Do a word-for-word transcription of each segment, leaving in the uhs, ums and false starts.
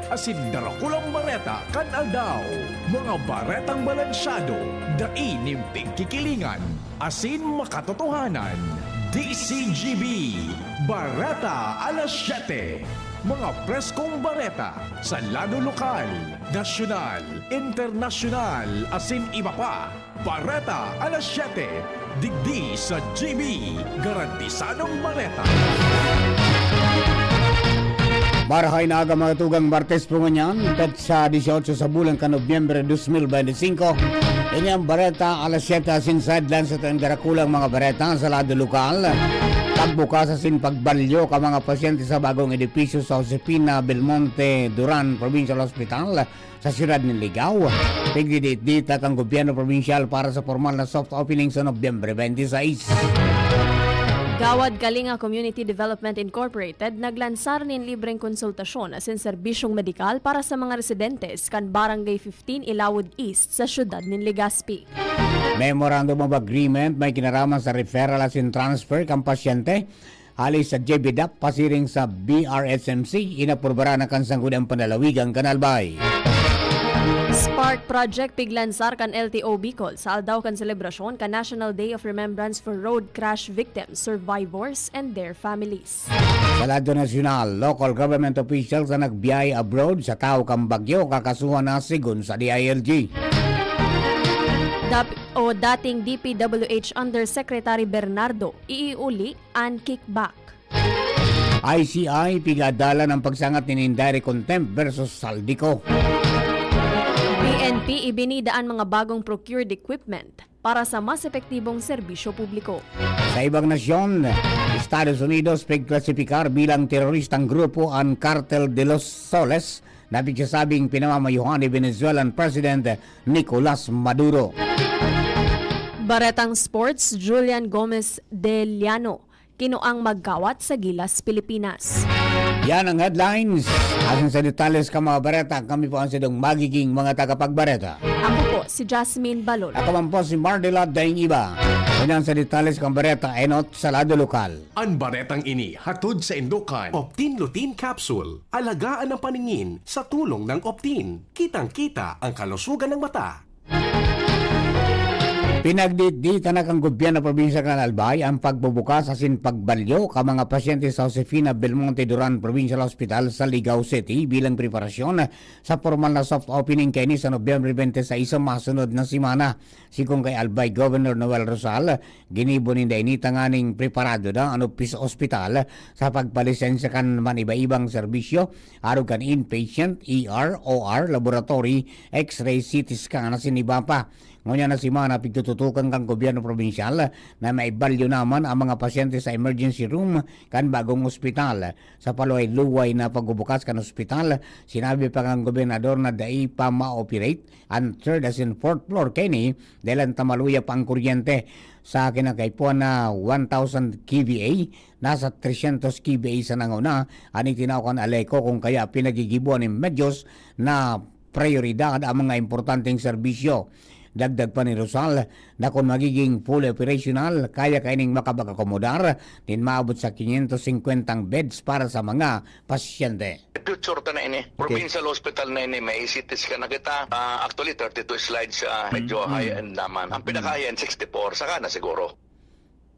asin darakulang bareta kan aldaw. Mga baretang balansyado, dai nin pigkikilingan, asin makatotohanan. D C G B, Bareta Alas Siyete. Mga preskong bareta sa lado lokal, nasyonal, internasyonal, asin iba pa. Bareta Alas Siyete, digdi sa G B, garantisadong bareta. Marahay na aga, mga tugang. Martes po ngunyan, petsa dieciocho sa bulan kan Nobyembre dos mil bente singko. Ini ang Bareta Alas Siyete asin sa headlines. Ito ang darakulang mga bareta sa lado lokal. Pagbukas asin pagbalyo kan mga pasyente sa bagong edipisyo sa Josefina Belmonte Duran Provincial Hospital sa siyudad nin Ligao. Pigdiditdita kan gobyerno probinsyal para sa pormal na soft opening sa Nobyembre twenty-six. Gawad Kalinga Community Development Incorporated naglansar nin libreng konsultasyon asin serbisyong medikal para sa mga residentes kan Barangay fifteen Ilawod East sa siyudad nin Legazpi. Memorandum of Agreement may kinaraman sa referral asin transfer kan pasyente hali sa J B dap pasiring sa B R S M C, inaprubaran na kan Sangguniang Panlalawigan kan Albay. Spark Project piglansar kan L T O Bicol sa aldaw kan selebrasyon kan National Day of Remembrance for Road Crash Victims, Survivors, and their families. Sa lado nasyonal, local government officials na nagbiyahe abroad sa tahaw kan bagyo kakasuhan na, segun sa D I L G. Dap-, o dating D P W H Undersecretary Bernardo, iiuli an kickback. I C I pigadalan ang pagsangat nin indirect contempt versus Saldico. P N P ibinida an mga bagong procured equipment para sa mas epektibong serbisyo publiko. Sa ibang nasyon, Estados Unidos pigklasipikar bilang teroristang grupo an Cartel de los Soles na pigsasabing pinamamayuhan ni Venezuelan President Nicolas Maduro. Baretang Sports, Julian Gomez de Llano, kinuang magkawat sa Gilas, Pilipinas. Yan ang headlines. Asin sa detalles kan mga bareta, kami po ang sidong magiging mga tagapagbareta. Ako po si Jasmine Balolo. Ako man po si Mardela Daing Iba. Yan sa detalles kan bareta, enot sa lado lokal. An baretang ini hatod sa indukan Optin Lutein Capsule. Alagaan ang paningin sa tulong ng Optin. Kitang-kita ang kalusugan ng mata. Pinagditditan na kan gobyerno probinsyal kan Albay ang pagbubukas asin pagbalyo kan mga pasyente sa Josefina Belmonte Duran Provincial Hospital sa Ligao City bilang preparasyon sa pormal na soft opening kaini sa Nobyembre twenty-six, sa masunod na semana. Sigon kay Albay Governor Noel Rosal, ginibo ninda ini tanganing preparado na an opis-, ospital sa pagpalisensya kan maniba-ibang serbisyo, arog kan inpatient, E R, O R, laboratory, X-ray, C T scan, asin iba pa. Ngunyan na semana, pigtututukan kan gobyerno probinsyal na maibalyo naman ang mga pasyente sa emergency room kan bagong ospital. Sa paluway-luway na pagbubukas kan ospital, sinabi pa kan gobernador na dai pa ma-operate an third asin fourth floor kaini dahil ta maluya pa ang kuryente. Sa kinakaipuhan na one thousand K V A, nasa tresyentos K V A sa nanguna an itinao kan ALECO, kun kaya pinagigiboan nin medyos na prayoridad ang mga importanteng serbisyo. Dagdag pa ni Rosal na kun magiging fully operational, kaya kaining makapag-akomodar nin maabot sa quinientos cincuenta beds para sa mga pasyente. Future ta na ini. Okay. Provincial hospital na ini, may C T scan na kita. Ah, actually, thirty-two slides siya. Medyo Mm. high-end naman. Ang Mm. pinaka-high-end, sixty-four. Saka na siguro.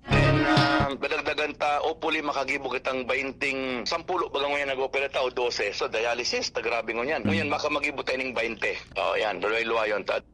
And, ah, dadagdagan ta, hopefully, makagibo kitang bainting, sampulo baga ngunyan nag-opera ta, o dose. So, dialysis, ta grabe ngunyan. Ngunyan, Mm. maka magibo ta ining bainte. O, yan, luway-luwayon ta.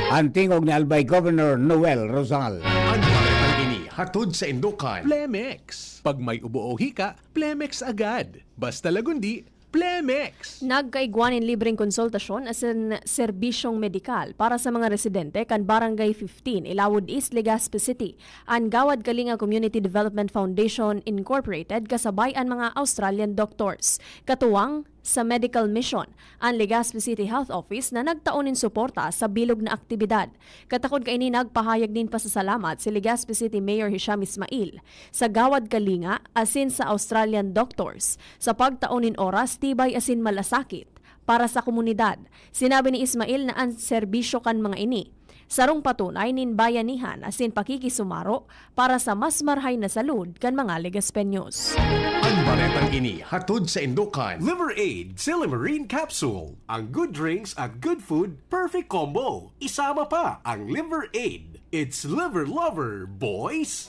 An tingog ni Albay Governor Noel Rosal. An baretang ini hatod sa indukan Plemex. Pag may ubo o hika, Plemex agad. Basta Lagundi, Plemex. Nagkaigwa nin libreng konsultasyon asin serbisyong medikal para sa mga residente kan Barangay fifteen, Ilawod East, Legazpi City, an Gawad Kalinga Community Development Foundation Incorporated kasabay an mga Australian doctors. Katuwang sa medical mission, an Legazpi City Health Office na nagtao nin suporta sa bilog na aktibidad. Katakod kaini, nagpahayag nin pasasalamat si Legazpi City Mayor Hisham Ismail sa Gawad Kalinga asin sa Australian doctors sa pagtao nin oras, tibay asin malasakit para sa komunidad. Sinabi ni Ismail na an serbisyo kan mga ini sarong patunay nin bayanihan asin pakikisumaro para sa mas marahay na salud kan mga Legazpeños. Ang baretang ini hatod sa Indokan. Liver Aid, Silymarin Capsule. Ang good drinks at good food, perfect combo. Isama pa ang Liver Aid. It's Liver Lover, boys!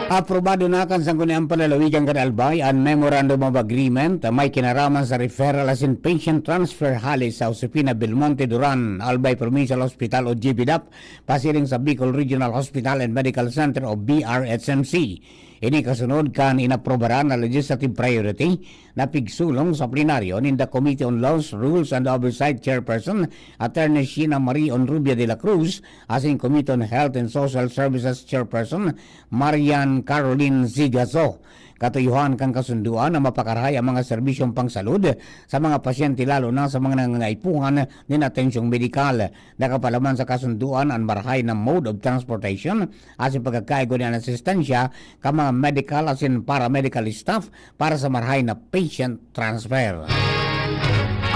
Aprobado na kan Sangguniang Panlalawigan kan Albay an Memorandum of Agreement na may kinaraman sa referral asin patient transfer hali sa Josefina Belmonte Duran Albay Provincial Hospital o G B dap pasiring sa Bicol Regional Hospital and Medical Center o B R H M C. Ini kasunod kan inaprobaran na legislative priority na pigsulong sa plenaryo ninda Committee on Laws, Rules and Oversight Chairperson Attorney Sheena Marie Onrubia de la Cruz asin Committee on Health and Social Services Chairperson Marian Caroline Zigazo. Katuyuhan kan kasunduan na mapakarahay ang mga serbisyong pangsalud sa mga pasyente, lalo na sa mga nangangaipuhan nin atensyong medikal. Nakapalaman sa kasunduan an marahay na mode of transportation asin pagkakaigwa nin asistensya kan mga medical asin paramedical staff para sa marahay na patient transfer.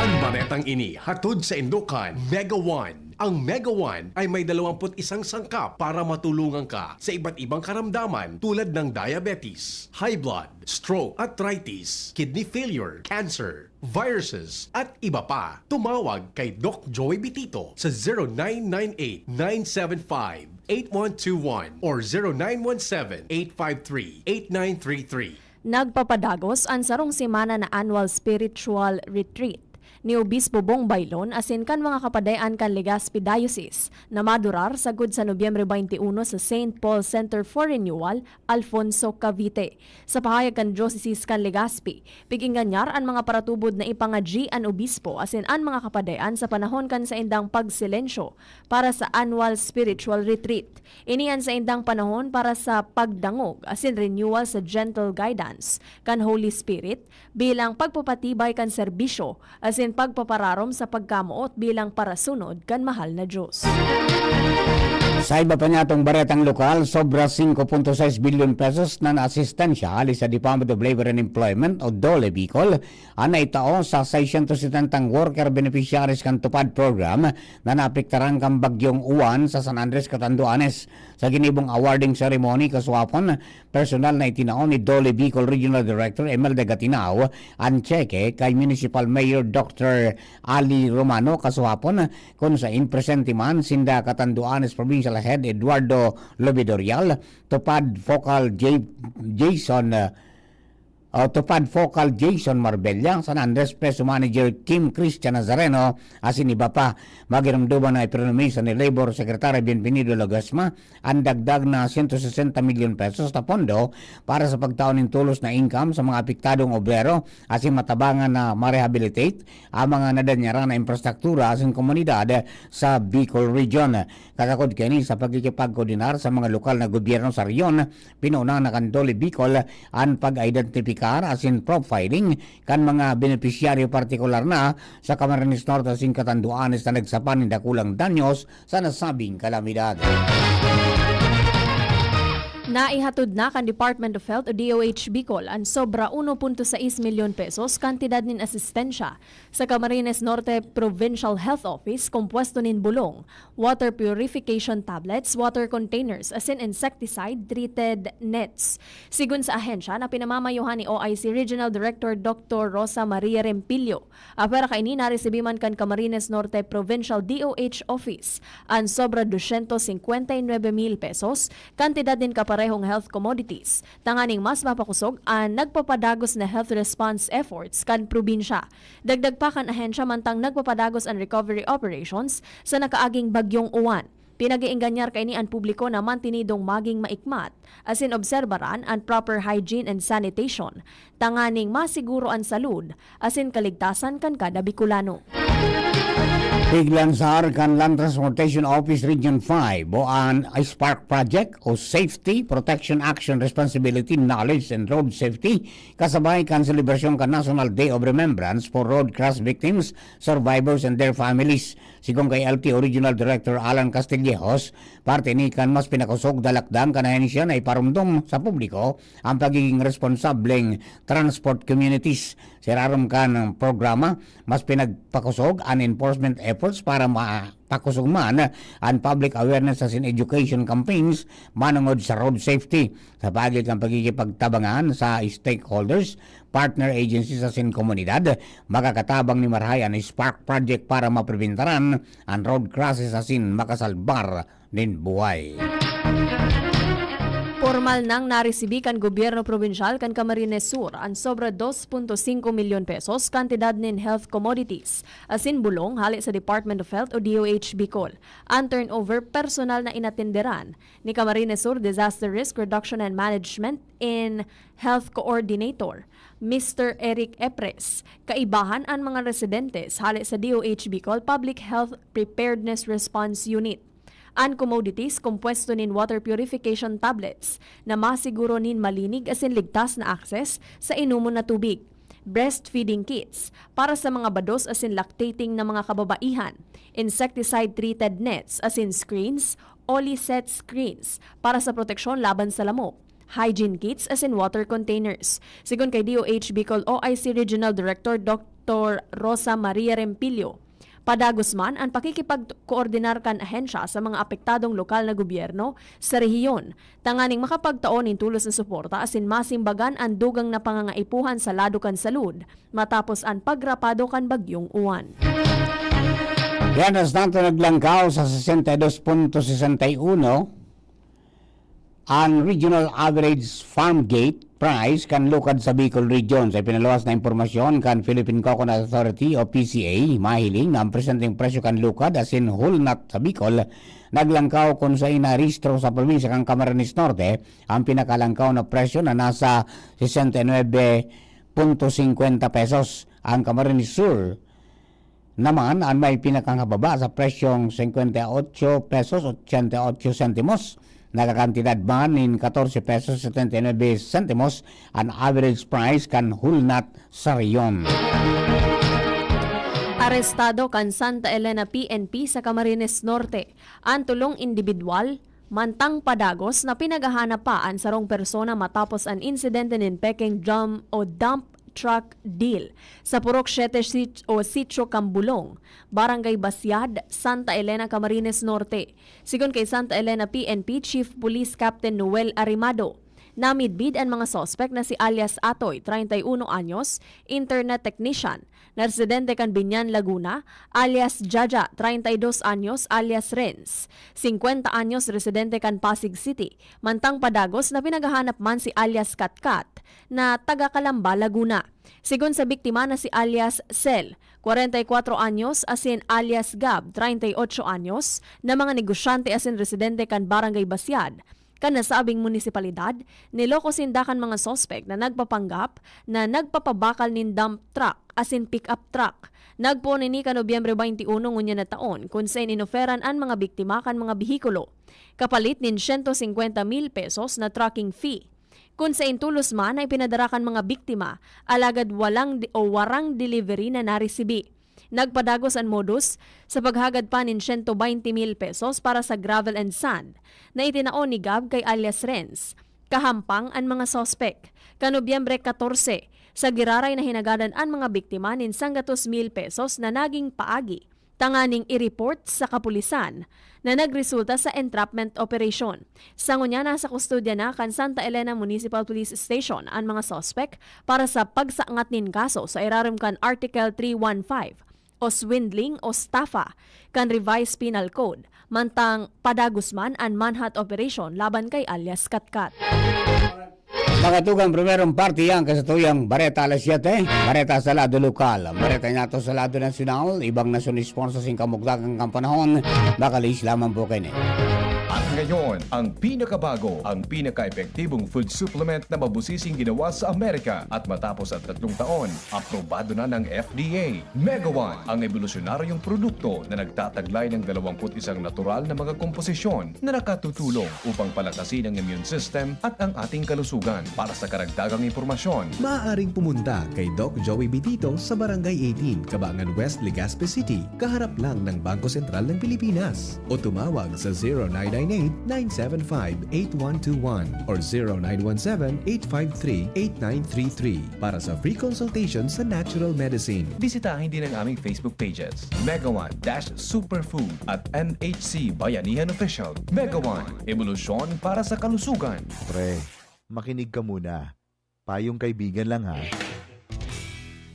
Ang baretang ini hatod sa Indokan, Mega One. Ang Mega One ay may dalawampu't isang sangkap para matulungan ka sa iba't ibang karamdaman tulad ng diabetes, high blood, stroke, arthritis, kidney failure, cancer, viruses, at iba pa. Tumawag kay Doc Joey Bitito sa zero nine nine eight, nine seven five, eight one two one or zero nine one seven, eight five three, eight nine three three. Nagpapadagos an sarong semana na annual spiritual retreat ni Obispo Bong Baylon asin kan mga kapadayan kan Legazpi Diocese na madurar sagkod sa Nobyembre twenty-one sa Saint Paul Center for Renewal, Alfonso, Cavite. Sa pahayag kan Diocese kan Legazpi, pig-engganyar an mga paratubod na ipangadyi an obispo asin an mga kapadayan sa panahon kan saindang pagsilensyo para sa annual spiritual retreat. Ini an saindang panahon para sa pagdangog asin renewal sa gentle guidance kan Holy Spirit bilang pagpapatibay kan serbisyo asin pagpapararom sa pagkamoot bilang parasunod kan mahal na Dios. Sa iba pa niyatong baretang lokal, sobra singko punto sais bilyon pesos na naasistensya hali sa Department of Labor and Employment o DOLE Bicol an naitao sa seiscientos setenta worker beneficiaries kan TUPAD program na naapektaran kan Bagyong Uwan sa San Andres, Catanduanes. Sa ginibong awarding ceremony kasuapon, personal na itinao ni DOLE Bicol Regional Director Imelda Gatinao an tseke kay Municipal Mayor Doctor Ali Romano kasuapon, kun sain presente man sinda Catanduanes Provincial Head Eduardo Lobedorial, TUPAD Focal J-, Jason, uh, uh, TUPAD Focal Jason Marbella, San Andres Preso Manager Kim Christian Nazareno, asin iba pa. Magiromdoman na ipinanumisa ni Labor Secretary Bienvenido Ledesma an dagdag na sento sesenta milyon pesos na pondo para sa pagtao nin tolos na income sa mga apektadong obrero asin matabangan na ma-rehabilitate ang mga nadanyaran na infrastruktura asin komunidad sa Bicol Region. Kasakod kaini sa pakikipagkoordinar sa mga lokal na gobyerno sa rehiyon, pinoona na kan DOLE Bicol an pag-identipikar asin profiling kan mga benepisyaryo, partikular na sa Camarines Norte asin Catanduanes na nagsapa nin dakulang danyos sa nasabing kalamidad. Naihatod na kan Department of Health o D O H Bicol an sobra uno punto sais milyon pesos kantidad nin asistensya sa Camarines Norte Provincial Health Office, kompuesto nin bulong, water purification tablets, water containers, asin insecticide-treated nets. Sigon sa ahensya na pinamamayohan ni O I C Regional Director Doctor Rosa Maria Rempillo, apwera kaini, naresibi man kan Camarines Norte Provincial D O H Office an sobra dosyentos singkwenta y nuebe mil pesos, kantidad nin kaparehong health commodities, tanganing mas mapakosog an nagpapadagos na health response efforts kan probinsya. Dagdag pa kan ahensya, mantang nagpapadagos an recovery operations sa nakaaging Bagyong Uwan, pinag-iingganyar kaini an publiko na mantinidong maging maikmat asin obserbaran an proper hygiene and sanitation, tanganing masiguro an salud asin kaligtasan kan kada Bicolano. Piglansar kan Land Transportation Office Region five o an SPARK Project o Safety, Protection, Action, Responsibility, Knowledge and Road Safety, kasabay kan selebrasyon kan National Day of Remembrance for Road Crash Victims, Survivors and their families. Sigon kay L T O Regional Director Alan Castillejos, parte ni kan mas pinakosog na lakdang kan ahensya na iparomdom sa publiko ang pagiging responsableng transport communities. Sa irarom kan programa, mas pinagpakosog an enforcement efforts para ma-, takosog man an public awareness asin education campaigns manongod sa road safety. Sa paagi kan pakikipagtabangan sa stakeholders, partner agencies asin komunidad, makakatabang ni marahay an Spark Project para mapribentaran an road crashes asin makasalbar nin buhay. Pormal nang naresibi kan gobyerno probinsyal kan Camarines Sur an sobra dos punto singko milyon pesos kantidad nin health commodities asin bulong hale sa Department of Health o D O H Bicol. An turnover personal na inatenderan ni Camarines Sur Disaster Risk Reduction and Management in Health Coordinator, Mister Eric Epres. Kaibahan an mga residentes hale sa D O H Bicol Public Health Preparedness Response Unit. An commodities, kompuesto nin water purification tablets na masiguro nin malinig asin ligtas na access sa inumon na tubig, breastfeeding kits para sa mga bados asin lactating na mga kababaihan, insecticide-treated nets asin screens, Olicet screens para sa proteksyon laban sa lamok, hygiene kits asin water containers. Sigon kay D O H Bicol O I C Regional Director Doctor Rosa Maria Rempillo, padagos man an pakikipagkoordinar kan ahensya sa mga apektadong lokal na gobyerno sa rehiyon, tanganing makapagtao nin tulos na suporta asin masimbagan an dugang na pangangaipuhan sa lado kan salud matapos an pagrapado kan Bagyong Uwan. Mientras tanto, naglangkaw sa sesenta y dos punto sesenta y uno an regional average farm gate price kan lukad sa Bicol Region. Sa ipinaluwas na impormasyon kan Philippine Coconut Authority o P C A, mahiling na ang presenteng presyo kan lukad asin whole nut sa Bicol naglangkaw kun saen narehistro sa probinsya kan Camarines Norte ang pinakalangkaw na presyo na nasa sesenta y nuebe punto singkwenta pesos. Ang Camarines Sur naman an may pinakanghababa sa presyong singkwenta y otso pesos ochenta y otso sentimos. Nagkakantidad man nin katorse pesos setenta y nuebe sentimos an average price kan whole nut sa rehiyon. Arestado kan Santa Elena P N P sa Camarines Norte an tolong indibidwal mantang padagos na pinaghahanap pa an sarong persona matapos an insidente nin pekeng drum o dump truck deal sa Purok Siete Sit-, o Sitio Cambulong, Barangay Basiad, Santa Elena, Camarines Norte. Sigon kay Santa Elena P N P Chief Police Captain Noel Arimado, namidbid an mga suspek na si alias Atoy, treinta y uno anyos, internet technician, na residente kan Biñan, Laguna, alias Jaja, treinta y dos anyos, alias Renz, singkwenta anyos, residente kan Pasig City, mantang padagos na pinaghahanap man si alias Katkat, na taga Calamba, Laguna. Sigon sa biktima na si alias Sel, kwarenta y kwatro anyos, asin alias Gab, treinta y ocho anyos, na mga negosyante asin residente kan Barangay Basiad, kan nasabing munisipalidad, niloko sinda kan mga suspek na nagpapanggap na nagpapabakal nin dump truck asin pick-up truck. Nagpoon ini kan Nobyembre baynte uno ngunyan na taon, kun saen inoferan an mga biktima kan mga behikulo kapalit nin siyento singkwenta mil pesos na trucking fee. Kun saen tolos man na ipinadara kan mga biktima, alagad walang di-, o warang delivery na naresibi. Nagpadagos an modus sa paghagad pa nin siyento baynte mil pesos para sa gravel and sand na itinao ni Gab kay alias Renz. Kahampang an mga suspek. Kan Nobyembre katorse, sa giraray na hinagadan an mga biktima nin sanggatos mil pesos na naging paagi tanganing i-report sa kapulisan na nagresulta sa entrapment operation. Sa ngunyan, nasa kustodya na kan Santa Elena Municipal Police Station an mga suspek para sa pagsangat nin kaso sa irarom kan Article three one five o swindling o stafa kan Revised Penal Code, mantang padagos man an manhunt operation laban kay alias Katkat. Mga tugang, primerong parte yan kasatuyang Bareta alas siyete, Bareta sa lado lokal. Bareta nato sa lado nasyonal, ibang nasyon sponsor sing kamugdakan kan panahon, makalihis lamang po kaini. At ngayon, ang pinakabago, ang pinaka-epektibong food supplement na mabusising ginawa sa Amerika. At matapos ang tatlong taon, aprobado na ng F D A. Megawan, ang ebolusyonaryong produkto na nagtataglay ng dalawang put isang natural na mga komposisyon na nakatutulong upang palakasin ang immune system at ang ating kalusugan. Para sa karagdagang impormasyon, maaaring pumunta kay Doc Joey Bitito sa Barangay eighteen, Kabangan West, Legazpi City, kaharap lang ng Bangko Sentral ng Pilipinas. O tumawag sa zero nine nine eight, nine seven five, eight one two one or zero nine one seven, eight five three, eight nine three three para sa free consultation sa natural medicine. Bisitahin din ang aming Facebook pages, Mega One dash Superfood at M H C Bayanihan Official. Mega One, ebolusyon para sa kalusugan. Pre, makinig ka muna. Payong kaibigan lang ha.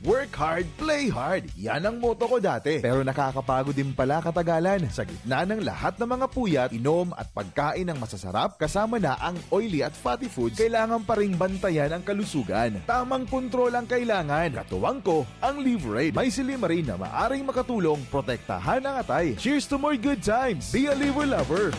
Work hard, play hard. Yan ang motto ko dati. Pero nakakapagod din pala katagalan. Sa gitna ng lahat ng mga puyat, inom at pagkain ng masasarap, kasama na ang oily at fatty foods, kailangan pa ring bantayan ang kalusugan. Tamang kontrol ang kailangan. Katuwang ko, ang Liverade. May silymarin na maaring makatulong protektahan ang atay. Cheers to more good times! Be a Liver Lover!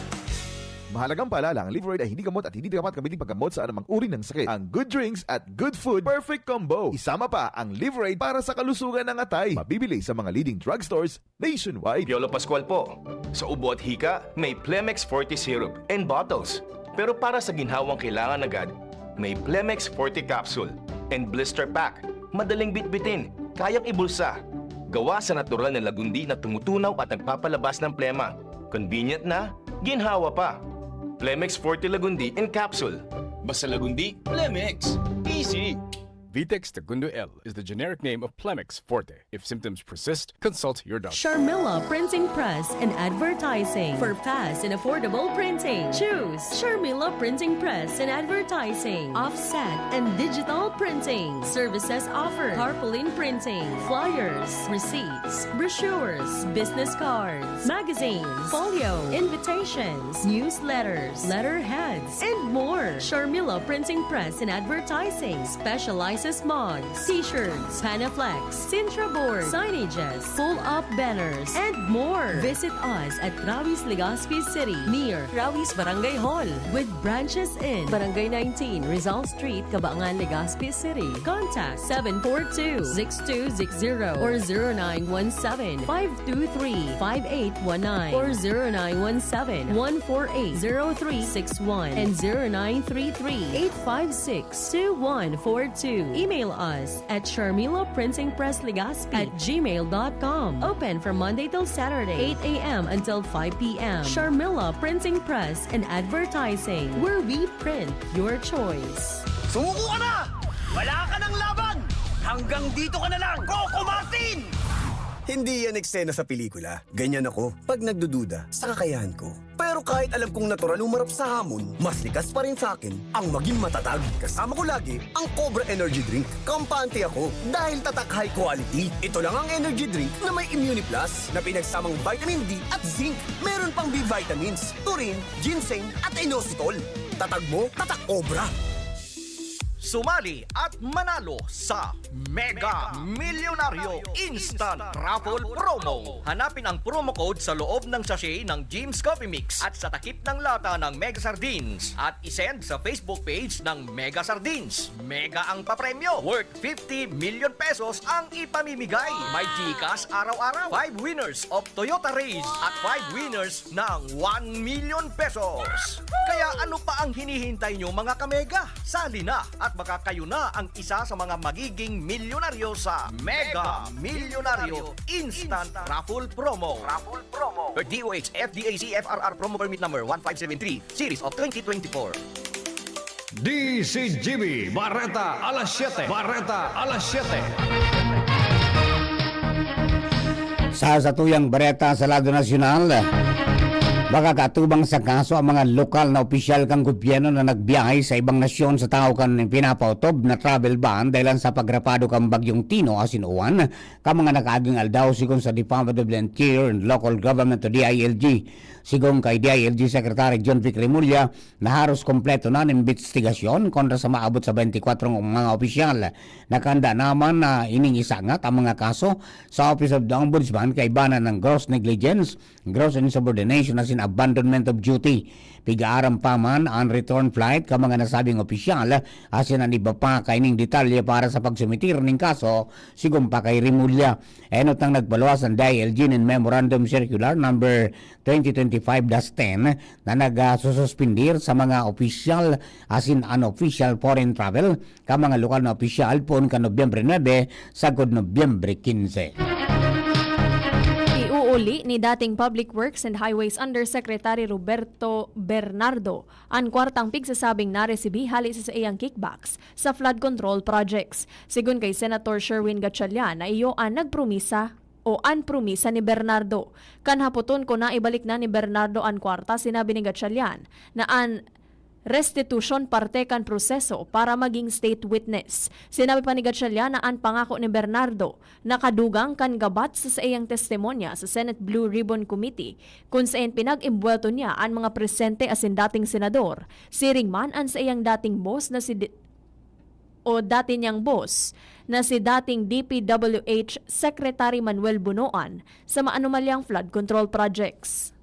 Mahalagang paalala, ang Liverade ay hindi gamot at hindi dapat gamitin paggamot sa anumang uri ng sakit. Ang Good Drinks at Good Food, perfect combo. Isama pa ang Liverade para sa kalusugan ng atay. Mabibili sa mga leading drugstores nationwide. Piolo Pascual po. Sa ubo at hika, may Plemex Forte Syrup and Bottles. Pero para sa ginhawang kailangan agad, may Plemex Forte Capsule and Blister Pack. Madaling bitbitin, kayang ibulsa. Gawa sa natural na lagundi na tumutunaw at nagpapalabas ng plema. Convenient na, ginhawa pa. Plemex Forte Lagundi in Capsule. Basta Lagundi, Plemex. Easy! Vitex Segundo L is the generic name of Plemex Forte. If symptoms persist, consult your doctor. Sharmila Printing Press and Advertising for fast and affordable printing. Choose Sharmila Printing Press and Advertising. Offset and digital printing. Services offered: tarpaulin printing, flyers, receipts, brochures, business cards, magazines, folio, invitations, newsletters, letterheads, and more. Sharmila Printing Press and Advertising specializes mugs, t-shirts, Panaflex, Sintra board, signages, pull-up banners, and more. Visit us at Rawi's, Legazpi City, near Rawi's Barangay Hall, with branches in Barangay nineteen, Rizal Street, Cabangan, Legazpi City. Contact seven four two, six two six zero or zero nine one seven, five two three, five eight one nine or zero nine one seven, one four eight, zero three six one and zero nine three three, eight five six, two one four two. Email us at Sharmila Printing Press Legazpi at gmail dot com. Open from Monday till Saturday, eight a.m. until five p.m. Sharmila Printing Press and Advertising, where we print your choice. Sumuko ka na! Wala ka ng laban! Hanggang dito ka na lang, Coco Martin! Hindi yan eksena sa pelikula. Ganyan ako pag nagdududa sa kakayahan ko. Pero kahit alam kong natural umarap sa hamon, mas likas pa rin sa akin ang maging matatag. Kasama ko lagi ang Cobra Energy Drink. Kampante ako dahil tatak high quality. Ito lang ang energy drink na may Immune Plus na pinagsamang vitamin D at zinc. Meron pang B vitamins, taurine, ginseng at inositol. Tatag mo, tatak Cobra! Sumali at manalo sa Mega Milyonaryo Instant Raffle Promo. Hanapin ang promo code sa loob ng sachet ng Jim's Coffee Mix at sa takip ng lata ng Mega Sardines at isend sa Facebook page ng Mega Sardines. Mega ang papremyo, worth fifty million pesos ang ipamimigay. May GCash araw-araw, five winners of Toyota Raize at five winners ng one million pesos. Kaya ano pa ang hinihintay nyo, mga kamega? Sali na at baka kayo na ang isa sa mga magiging milyonaryo sa Mega Milyonaryo Instant Raffle Promo. Raffle Promo. Per D O H F D A C F R R Promo Permit Number one five seven three, Series of twenty twenty-four. D C G B Bareta alas siyete. Bareta alas siyete. Sa satuyang bareta sa lado nasyonal, makakatubang sa kaso ang mga lokal na opisyal kan gobyerno na nagbiyahe sa ibang nasyon sa tahaw kan pinapautob na travel ban dahilan sa pagrapado kan Bagyong Tino asin Uwan kan mga nakaaging aldaw, sigon sa Department of the Interior and Local Government o D I L G. Sigon kay D I L G Secretary John Vic Remulla, na haros kompleto na an imbestigasyon kontra sa maabot sa baynti kwatro mga opisyal. Nakahanda naman na ining isangat ang mga kaso sa Office of the Ombudsman kaibanan ng gross negligence, gross insubordination asin abandonment of duty. Pig-aaram pa man an return flight kan mga nasabing opisyal asin an iba pa kaining detalye para sa pagsumitir ning kaso, sigon pa kay Remulla. Enot nang nagpaluwas an D I L G nin Memorandum Circular Number twenty twenty-five dash ten na nagsususpindir sa mga opisyal asin unofficial foreign travel kan mga lokal na opisyal poon kan Nobyembre nuebe sagkod Nobyembre kinse. Huli ni dating Public Works and Highways Undersecretary Roberto Bernardo an kwartang pigsasabing naresibi hali sa saiyang kickbacks sa flood control projects. Sigon kay Senator Sherwin Gatchalian na iyo an nagpromisa o an promisa ni Bernardo. Kan hapoton kun naibalik na ni Bernardo an kwarta, sinabi ni Gatchalian na an restitution parte kan proseso para maging state witness. Sinabi pa ni Gatchalian na an pangako ni Bernardo nakadugang kan gabat sa saiyang testimonya sa Senate Blue Ribbon Committee, kun saen pinag-imbwelto niya an mga presente asin dating senador, siring man an saiyang dating boss na si Di-, o dati niyang boss na si dating D P W H Secretary Manuel Bonoan sa maanomalyang flood control projects.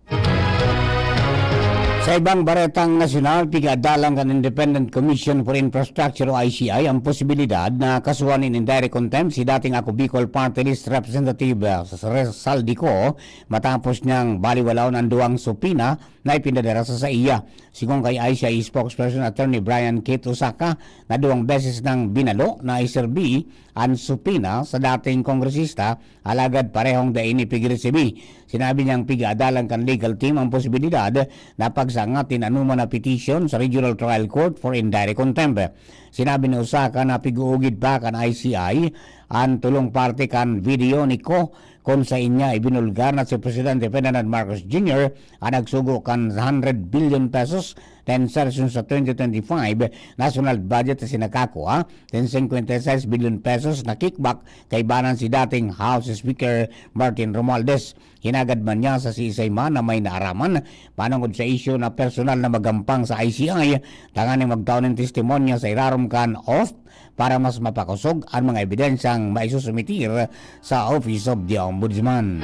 Sa ibang baretang nasyonal, pigadalan kan Independent Commission for Infrastructure o I C I ang posibilidad na kasuhan nin indirect contempt si dating Ako Bicol Party List Representative uh, Saldico matapos niyang baliwalaon ang duwang supina na ipinadara sa saiya. Sigon kay I C I spokesperson Attorney Brian Kate Osaka na duwang beses nang binalo na iserbi an supina sa dating kongresista alagad parehong dai ini pigiresibi. Sinabi niyang pigadalan kan legal team ang posibilidad na pagsangat nin anoman na petition sa Regional Trial Court for indirect contempt. Sinabi ni Osaka na pig-uugid pa kan I C I an tulong parte kan video ni Ko kun saen niya ibinulgar na si Presidente Ferdinand Marcos Junior ang nagsugo kan one hundred billion pesos na insertion sa twenty twenty-five national budget na sinakakua kan singkwenta y seis bilyon pesos na kickback kaibanan si dating House Speaker Martin Romualdez. Hinagad man niya sa siisay man na may naaraman panungod sa isyu na personal na magampang sa I C I tanganing magtao nin testimonya sa irarom kan oath para mas mapakosog an mga ebidensyang maisusumitir sa Office of the Ombudsman.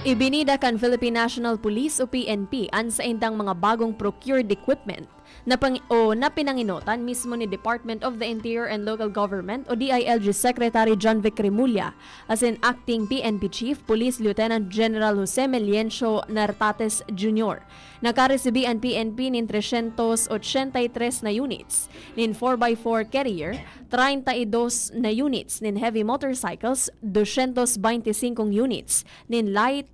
Ibinida kan Philippine National Police o P N P an saindang mga bagong procured equipment na pang-, o na pinanginotan mismo ni Department of the Interior and Local Government o D I L G Secretary John Vic Remulla asin Acting P N P Chief Police Lieutenant General Jose Meliencio Nartates Junior. Nakaresibi an P N P nin tresyentos ochenta y tres na units nin four by four carrier, treinta y dos na units nin heavy motorcycles, dosyentos bente singkong units nin light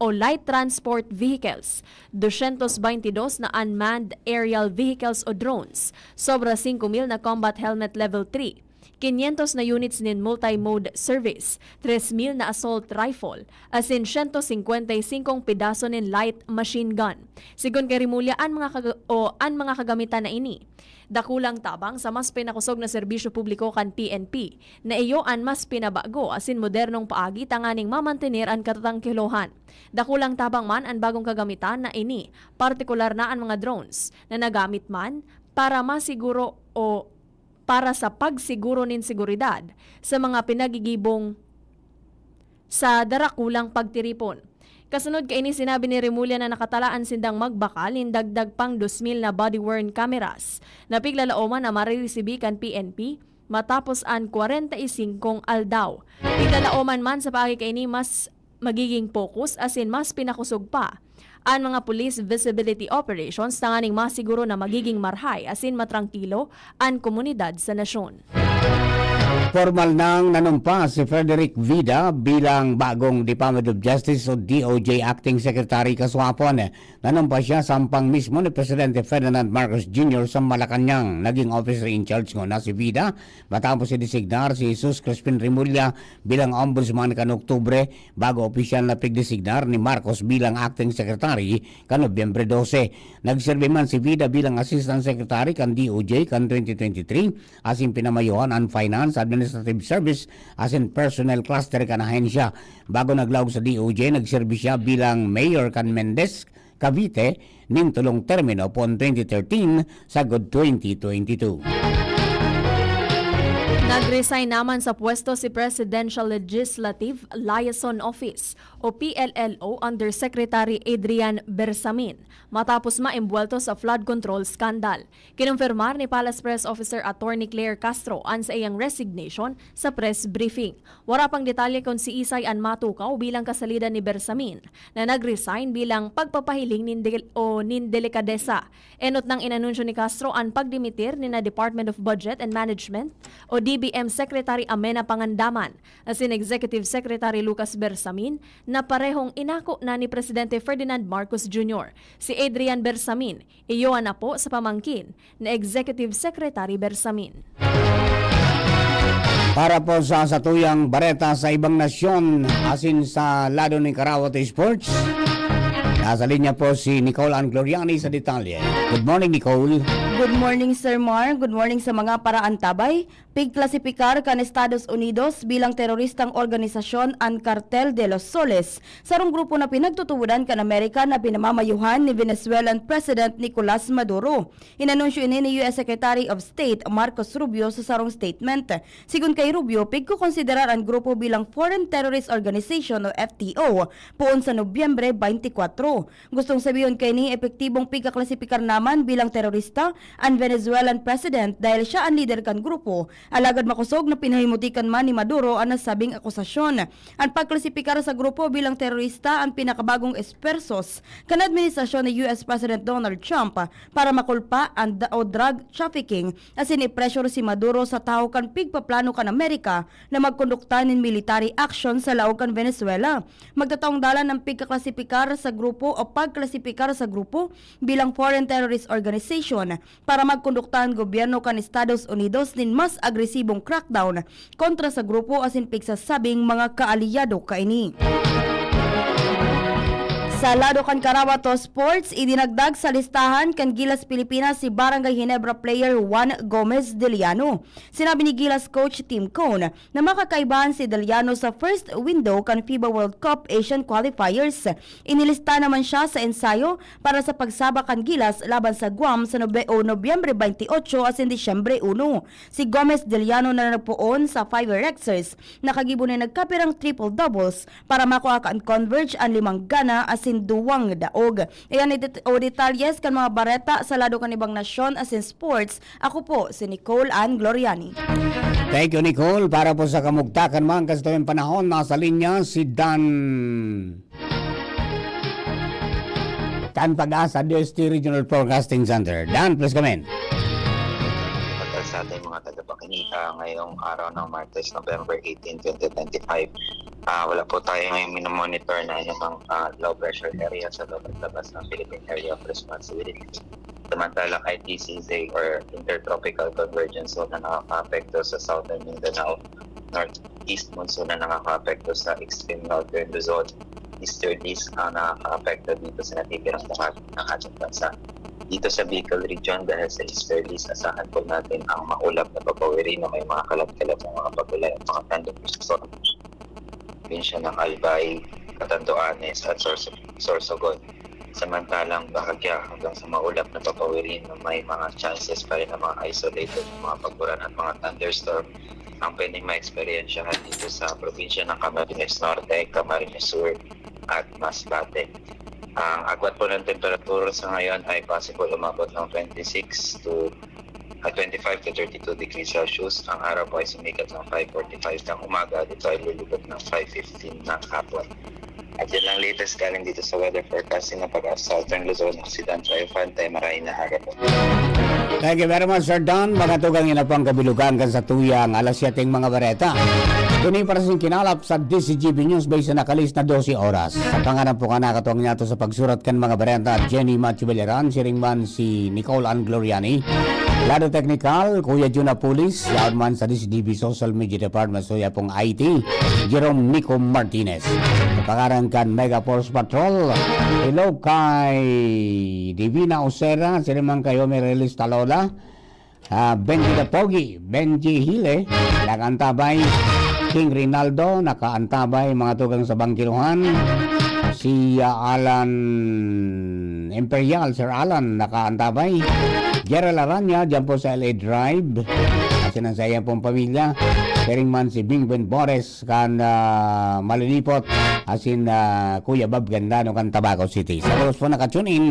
o light transport vehicles, dosyentos bente dos na unmanned aerial vehicles o drones, sobra singko mil na combat helmet level three, kinyentos na units nin multi-mode service, tres mil na assault rifle, asin siyento singkwenta y singkong pedaso nin light machine gun. Sigon kay Remulla, an mga kaga-, o an mga kagamitan na ini, dakulang tabang sa mas pinakosog na serbisyo publiko kan P N P, na iyo an mas pinabago asin modernong paagi tanganing mamantener an katatangkilohan. Dakulang tabang man an bagong kagamitan na ini, partikular na an mga drones, na nagamit man para masiguro o para sa pagsiguro nin seguridad sa mga pinagigibong sa darakulang pagtiripon. Kasunod kaini, sinabi ni Remulla na nakatalaan sindang magbakal nin dagdag pang dos mil na body-worn cameras na piglalaoman na mariresibi kan P N P matapos an kwarenta y singkong aldaw. Piglalaoman man sa paagi kaini mas magiging focus asin mas pinakosog pa an mga police visibility operations tanganing masiguro na magiging marhay asin matrangkilo an komunidad sa nasyon. Formal nang nanumpa si Frederick Vida bilang bagong Department of Justice o D O J Acting Secretary kasuapon. Nanumpa siya sa hampang mismo ni Presidente Ferdinand Marcos Junior sa Malacañang. Naging officer in charge ngona si Vida matapos idesignar si Jesus Crispin Remulla bilang ombudsman kan Oktubre, bago opisyal na pigdesignar ni Marcos bilang acting secretary kan Nobyembre dose. Nagserbi man si Vida bilang assistant secretary kan D O J kan twenty twenty-three, asin pinamayuhan an finance, administrative service, asin personnel cluster kan ahensya. Bago naglaog sa D O J, nagserbi siya bilang mayor kan Mendez, Cavite, nin tolong termino poon twenty thirteen sagkod twenty twenty-two. Nag-resign naman sa pwesto si Presidential Legislative Liaison Office o P L L O Undersecretary Adrian Bersamin matapos maimbwelto sa flood control scandal. Kinumpirmar ni Palace Press Officer Attorney Claire Castro an saiyang resignation sa press briefing. Wara pang detalye kun siisay an matukaw bilang kasalidan ni Bersamin na nag-resign bilang pagpapahiling nin del-, o nin delikadesa. Enot nang inanunsyo ni Castro an pagdimitir ni na Department of Budget and Management o B M Secretary Amena Pangandaman asin Executive Secretary Lucas Bersamin na parehong inako na ni Presidente Ferdinand Marcos Junior. Si Adrian Bersamin, iyo an apo sa pamangkin ni Executive Secretary Bersamin. Para po sa satuyang bareta sa ibang nasyon asin sa lado ni Karawat Sports, nasa linya po si Nicole Ann Gloriani sa detalye. Good morning, Nicole. Good morning, Sir Mar. Good morning sa mga paraantabay. Pigklasipikar kan Estados Unidos bilang teroristang organisasyon an Cartel de los Soles, sarong grupo na pinagtutubodan kan Amerika na pinamamayuhan ni Venezuelan President Nicolas Maduro. Inanunsyo ini ni U S Secretary of State Marcos Rubio sa sarong statement. Sigon kay Rubio, pigkokonsiderar an grupo bilang Foreign Terrorist Organization o F T O poon sa Nobyembre twenty-four. Gustong sabihon kaini, epektibong pigkaklasipikar naman bilang terorista an Venezuelan president dahil siya an lider kan grupo. Alagad makosog na pinahimutikan man ni Maduro an nasabing akusasyon. An pagklasipikar sa grupo bilang terorista an pinakabagong espersos kan administrasyon ni U S President Donald Trump para makulpa an da- o drug trafficking asin i-pressure si Maduro sa tahaw kan pigpaplano kan Amerika na magkondukta nin military action sa laog kan Venezuela. Magtataong dalan an pigkaklasipikar sa grupo o pagklasipikar sa grupo bilang foreign terrorist organization para magkondukta an gobyerno kan Estados Unidos nin mas agresibong crackdown kontra sa grupo asin pigsasabing mga kaalyado kaini. Sa lado kan Karawato Sports, idinagdag sa listahan kan Gilas Pilipinas si Barangay Ginebra player Juan Gomez Deliano. Sinabi ni Gilas coach Tim Cone na makakaibahan si Deliano sa first window kan FIBA World Cup Asian Qualifiers. Inilista naman siya sa ensayo para sa pagsabak kan Gilas laban sa Guam sa Nobe- o Nobyembre twenty-eight asin Disyembre uno. Si Gomez Deliano na nagpoon sa Five Rexers, nakagibo nin nagkapirang triple-doubles para makua kan converge an limang gana asin duwang daog. Iyan ni det- o detalyes kan mga bareta sa lado kan ibang nasyon asin sports. Ako po si Nicole Ann Gloriani. Thank you, Nicole. Para po sa kamugtakan man, kastoy ang panahon, nasa linya si Dan Tan Pag-asa, D S T Regional Forecasting Center. Dan, please come in. Para sa ating mga tagapakinig, ah, ngayong araw ng Martes, November eighteen, twenty twenty-five, ah, wala po tayo ngayong minomonitor na anumang ah, low pressure area sa loob at labas ng Philippine Area of Responsibility. Samantalang I T C Z or Intertropical Convergence Zone na nakakaapekto sa Southern Mindanao, Northeast Monsoon na nakakaapekto sa extreme northern Luzon, easterlies ang nakakaapekto dito sa natitirang bahagi ng ating bansa. Dito sa Bicol Region, dahil sa easterlies, asahan po natin ang maulap na papawirin na may mga kalab-kalab na mga pag-ulan at mga thunderstorm. Probinsya ng Albay, Catanduanes at Sorso- Sorsogon. Samantalang bahagya hanggang sa maulap na papawirin na may mga chances pa rin ng mga isolated na mga pag-ulan at mga thunderstorm ang pwedeng maeksperiensyahan dito sa probinsya ng Camarines Norte, Camarines Sur at Masbate. Ang agwat po ng temperatura sa ngayon ay possible umabot ng twenty-six to at twenty-five to thirty-two degrees Celsius. Ang araw po ay sumikat ng five forty-five ng umaga. Dito ay lulubog ng five fifteen ng hapon. At yan ang latest galing dito sa weather forecasting ng Pag-asa Southern Luzon, Occidental, Infante, Maraina, Harapon. Thank you very much, Sir Dan. Mga tugang, ina pang kabilugan kan sa tuyang alas siyete mga bareta. Kini para sa kinalap sa D C G B News Base na nakalis na dose oras. Sa pangaran po ka nakatuwang niya to sa pagsurat kan mga bareta, Jenny Matthew Belaran, siring man si Nicole Ann Gloriani. Lado teknikal, Kuya Jun Apulis, yaon man sa D C G B Social Media Department, so yapong I T, Jerome Nico Martinez. Sa pangaran kan Mega Force Patrol, hello kay Divina Osera, siring man kay Omer Elis Talola, ah, Benji the Pogi, Benji Hile, nakaantabay, King Rinaldo, nakaantabay, mga tugang sa Bangkiluhan, si ah, Alan Imperial, Sir Alan, nakaantabay, Gerald Aranya, dyan po sa L A Drive, asin ang sa iyang pong pamilya, siring man si Bing Ben Bores, kan ah, Malinipot, asin ah, Kuya Bob Gandano kan Tabaco City. Sa oras po naka-tune in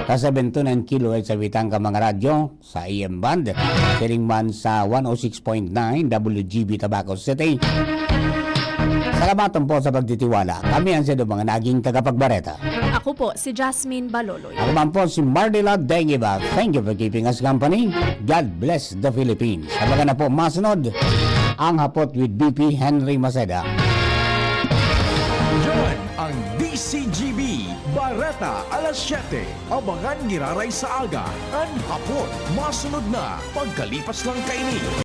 sa seventy-nine kilohertz sa bitang ka mga radyo sa A M band, siring man sa one oh six point nine W G B Tabaco City. Salamaton po sa pagtitiwala. Kami ang sa mga naging tagapagbareta. Ako po si Jasmine Baloloy. Ako man po si Mardila Dengiba. Thank you for keeping us company. God bless the Philippines. Abangan na po masunod. Ang Hapot with B P Henry Maceda. Yan ang D C G B, Bareta, alas siyete. Abangan giraray sa aga. An Hapot, masunod na pagkalipas lang kaini.